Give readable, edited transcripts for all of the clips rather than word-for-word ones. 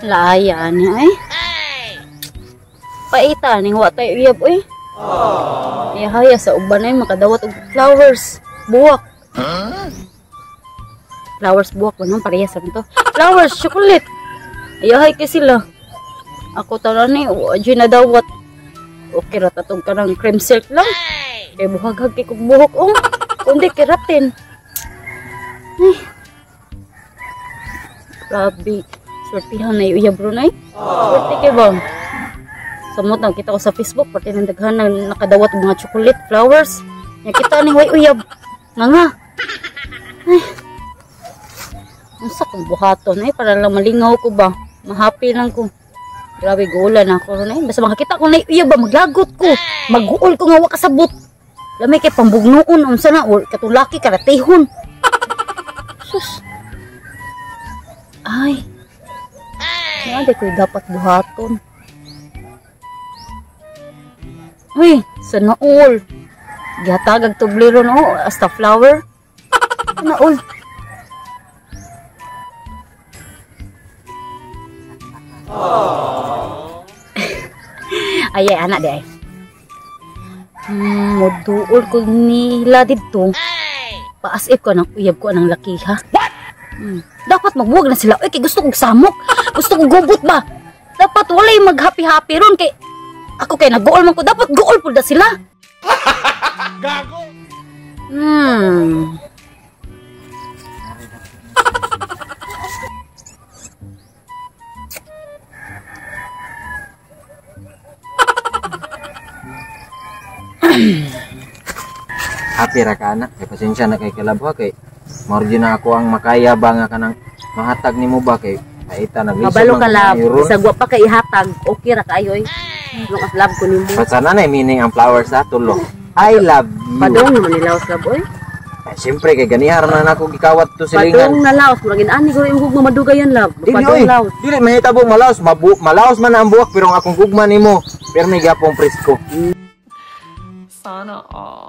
Laya ni ay. Paita ning wa tay uyab oy. Ihaya sa uban ay makadawat og flowers, buwak. Flowers buwak ba nun parehas ra to. Flowers, chocolate. Ayahay kay sila. Ako tanan ni wa jud nadawat. Okay ra tatong kanang cream silk lang. Kay buhaghag kay kog buhok oh. Kundi keratin. Ay. Grabe. Swertihan na yung uyab ron ay. Swerte kay ba? Samot na kita ko sa Facebook, pati ng daghan na nakadawat og mga chocolate, flowers. Nya kita ni way uyab. Nga nga. Ay. Unsa kong buhaton ay para lang malingaw ko ba? Mahappy lang ko. Grabe gula na ako ron ay. Basta makakita ko na uyab ba maglagot ko. Maguol ko nga wa kasabot. Lamay kay pambugnoon unsa na or katulaki karatehon. Sus. Ay. Nga di ko dapat buhaton. Uy, sa naol. Gihatag ag tublero no, hasta flower. Naol. Ay, ay, anak di ay. Moduol ko nila didto. Paasip ko ng uyab ko anang laki ha. Dapat magbuwag na sila. Uy, kay gusto kong samok. Gusto kong gubot ba? Dapat walay mag-happy-happy ron kay ako kay nag-gool man ko. Dapat gool po na sila. Gago! Happy ra ka anak. Kay pasensya na kay kalabwa kay margin na ako ang makaya ba nga kanang mahatag nimo ba kay paita naglisod Mabalo man ka lab, ko ron. bisag wa pa kay ihatag, okay ra kaayo oy. Nung as love ko nimo. Pasana na meaning ang flowers sa tulo. I love you. Padung naman ni laos lab oy. Ay, siyempre kay ganihar na nako gikawat to silingan. Padung na laos, murag ani guro imong gugma madugayan lab. Dili Padung oy. laos. Dili mahitabo malaos, malaos man ang buwak pero ang akong gugma nimo pero may gapong presko. Sana all.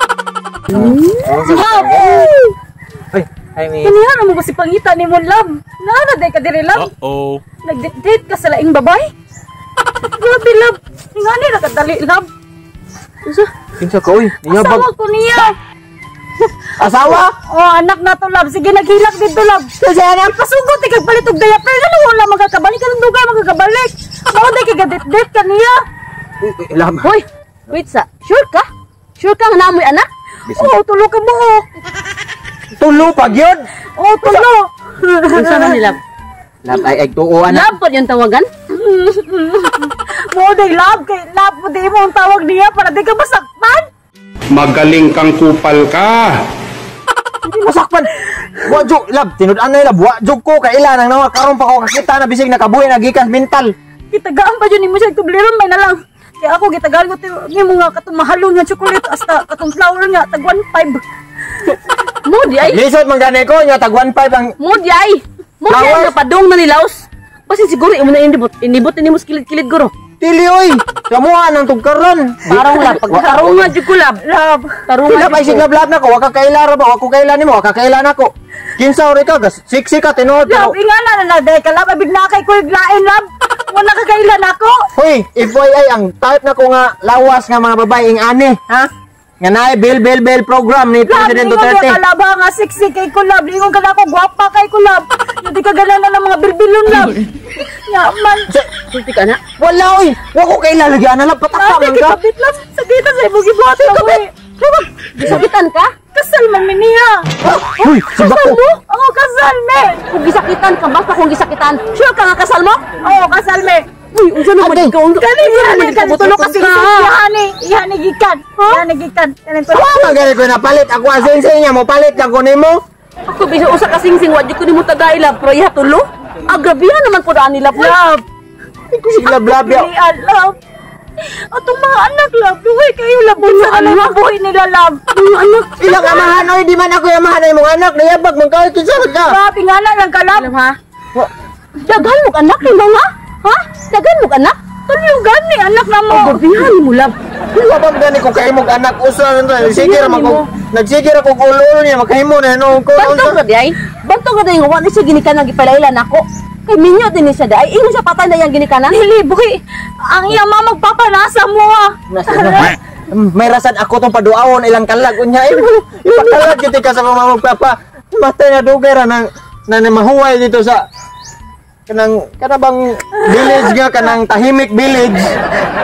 Ay, hi miss. Kanihara mo ba si pangita ni mo love? Naana day ka diri love? Uh-oh. Nag-date ka sa laing babay? Grabe love. Ngani ra ka dali love. Unsa? Kinsa ka oy? Niyabag. Asawa ko niya. Asawa? Oh, anak na to love. Sige naghilak dito love. Kasi anak pasugot kay palit og diaper ngano wala magkakabalik kanang dugay magkakabalik. Mao day kay ga-date ka niya. Uy, love. Hoy, wait sa. Sure ka? Sure ka nga naamoy anak? Oh, tulo ka buok. Tulo pa gyud. Oh, tulo. Unsa man ni love? Love ay ay tuo anak. Love pod yung tawagan? Mao day love kay love mo di mo ang tawag niya para di ka masaktan. Magaling kang kupal ka. Hindi masakpan. Wa jud love, tinud-an na love, wa jud ko kaila nang nawa karon pa ko kakita na bisig nakabuhi na gikan mental. Gitagaan pa jud nimo siya tubleron may na lang. Kaya ako gitagaan ko nimo nga katong mahalon nga chocolate hasta katong flower nga tag 1.5. Mo di ay. Lisod man gani ko nya tag 1.5 ang Mo di ay. Mo di ay Flowers? napadong na ni laos. Basin siguro imo na inibot, inibot ni mo kilid-kilid guro. Dili oy. Samuha nang tugkaron. Tarong lab, pag tarong nga jud ko lab. Love. Tarong nga Sila ay jud ko. sigla lab na ko, wa ka kaila ra ba, wa ko kaila nimo, wa ka kaila nako. Kinsa ori ka, gas sexy ka tinuod Love, pero. ingana na lang day ka love, abig na kay kuy lain love. Wala ka kailan ako. Hoy, FYI ang type na ko nga lawas nga mga babae ing ani, ha? Nga naay bill bill bill program ni Love, President ingon Duterte. ka love ha, nga sexy kay ko love. Ingon ka na ako gwapa kay ko love. Hindi ka gana ng mga bilbilon love. Nya man. Sulti ka na. Wala oy, wa ko kaila lagi ana lab pataka Love, man ka. kikabit love. Sagita sa imong gibuhat love. Oy. Gisakitan ka? Kasal man mi niya. Hoy, sibak Kasal ko. mo? Oo, kasal me. Kung gisakitan ka, basta kung gisakitan. Sure ka nga kasal mo? Oo, kasal me. Uy, unsa naman Ate. ikaw? Kani Unsa kani naman ikaw? kani tulo kasi Ka. ihani, ihani gikan. Ihani gikan. Kani tulo. Wa man gani ko napalit ako ang sing niya mo palit lang ko nimo. Ako bisa usa ka singsing wa jud ko nimo tagay lab, pero iha tulo. Ah, grabihan naman pud ani lab. Love. Sila lab ya. Pilian, love. Atong mga anak, love. Duhay kayo, love. Unsa na lang ang buhay nila, love. Mga anak. Ilang amahan oy, di man ako amahan ay mong anak, nayabag man ka kinsa man ka. Grabe nga na lang ka, love. Alam ha? Wa- Daghan mo anak ni mga? Ha? Daghan mo anak? Tulo gani anak na mo. Grabihan mo love. Wala ba gani kung kahimog anak usa nito. Sige ra man ko. Nagsige ra ko ulo niya makahimo na no ko. Bantog ra di ay. Bantog ra di nga wa ni siya ginikanan gipalailan ako. Kay minyo din ni siya di ay. Ingon siya patay na iyang ginikanan. Dili boy. Ang iya mama magpapanasa mo ah. May rasan ako tong paduawon ilang kalag unya eh. Ipakalag gyud ka sa mga magpapa. Matay na dugay ra nang na mahuway dito sa kanang kana bang village nga kanang tahimik village.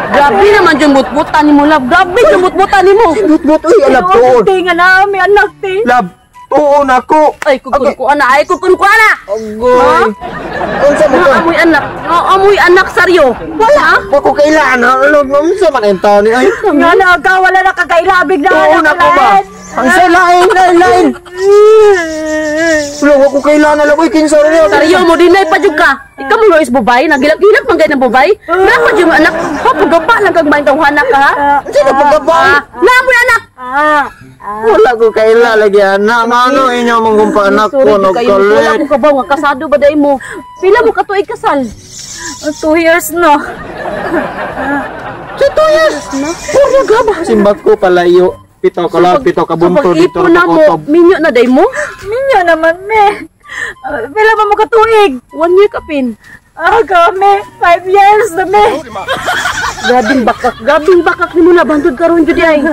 Grabe naman yung butbutan nimo love. Grabe yung butbutan nimo. Butbut uy alab tuon. Te nga na may anak te. Lab tuon ako. Ay kukun ko ana, ay kukun ko ana. Agoy. Unsa mo to? Amoy anak. Amoy anak saryo. Wala. Wa ko kailan ano unsa man ang taon ni ay. Nga na ka wala na kakailabig na Tuon anak ako ba? Ang sa lain lain lain. Wala wa ko kailan alam uy kinsa ra niya. Saryo mo dinay pa jud ka. Ikaw mo is bubay, nagilak-gilak man gay ng bubay. Na pa jud anak. Ha pagaba lang kag main tawhana ka ha. Unsa na pagkabay? Naamoy anak. Wala ko kaila lagi anak. Ngano inyo mong gumpa anak ko Sorry jud kayo. Wala nagkalit. ko kabaw nga kasado ba day mo? Pila mo katuig kasal? 2 years no. Sa 2 years. Na? Puro gaba. Simbag ko palayo. Pito ka lang, pito ka bunto dito na ra mo, kutob. minyo na day mo? Minyo naman me. Pila ba mo katuig? 1 year kapin. Ah, kami. 5 years na me. Grabing bakak nimo na bantod karon jud ay.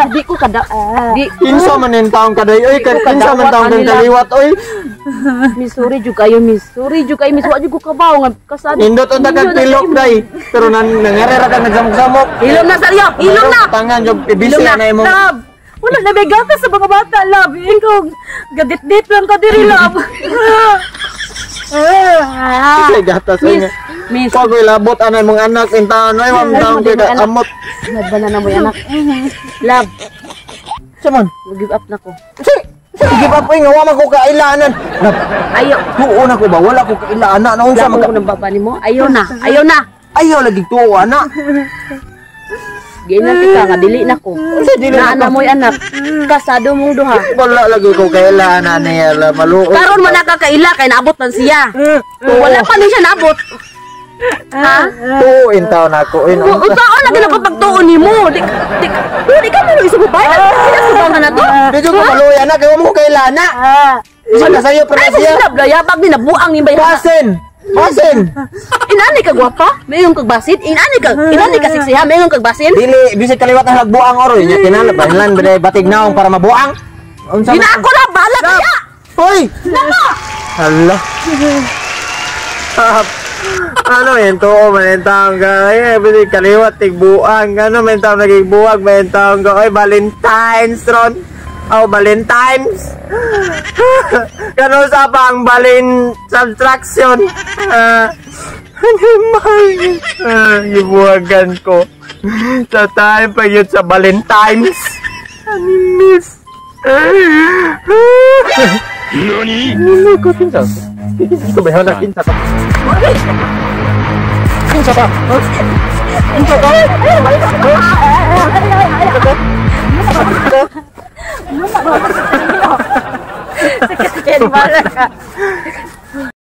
Di ko kada di Kinsa man yung taong kaday oy, kinsa man taong kang kaliwat oy. Miss, sorry jud kayo, miss. Sorry jud kayo, miss. Wa jud ko kabaw nga kasado. Nindot unta kag pilok day. Pero nan nangarera kang nagsamok-samok. Hilom na saryo, hilom na. Tangan jud PBC Hilom na. na imong. Love. Wala na may gatas sa mga bata, love. Ikaw, gadit-dit lang ka diri, love. Ay gatas oy. Miss, miss. Pag labot anay mong anak intaon oy, mam taong kay amot. Nagba na mo anak. Love, Saman. give up na ko. Si, give up oy nga wa man ko kailanan. Lab, Ayo. tuon ako ba wala ko kailana na unsa Love man ko ng baba nimo. Ayo na, ayo na. Ayaw lagi tuo ana. Giinan ka nga dili na ko. Unsa dili Na na na ko? mo'y anak. Kasado mong duha. Wala lagi ko kailana niya la maluoy. Karon man nakakaila kay naabot man siya. Kung wala pa ni siya naabot. Ha? Tuo in taon ako in. Unsaon lagi na pagtuon nimo? Di di di ka mo isa babae. Kinasubangan na to. Di jud ko maluoy anak kay wa mo ko kailana. Isa na sayo pero Ay, siya. sinab yabag ni nabuang ni bay. Basin. Basin. Inani ka gwapa? Mayon kag basin? Inani ka siksiha? Mayon kag basin? Dili bisag kaliwat ang nagbuang oroy nya kinahanglan bahinlan ba batig naong para mabuang. Unsa Di man? na ako na bahala kaya. Hoy! Hala. Ano yan to? Man taong ka. Ay, bisag kaliwat tigbuang. Ano man taong nagigbuwag man taong ka. Oy, Valentine's ron. Oh, Valentine's. Kano sa pang balin subtraction. Ano man? Gibuwagan ko. Sa time pa yun sa Valentine's. Ano miss? NANI? Ano ko kinsa? Kinsa ba yun? Kinsa ka? Kinsa ka? Kinsa ka? Sakit bala ka.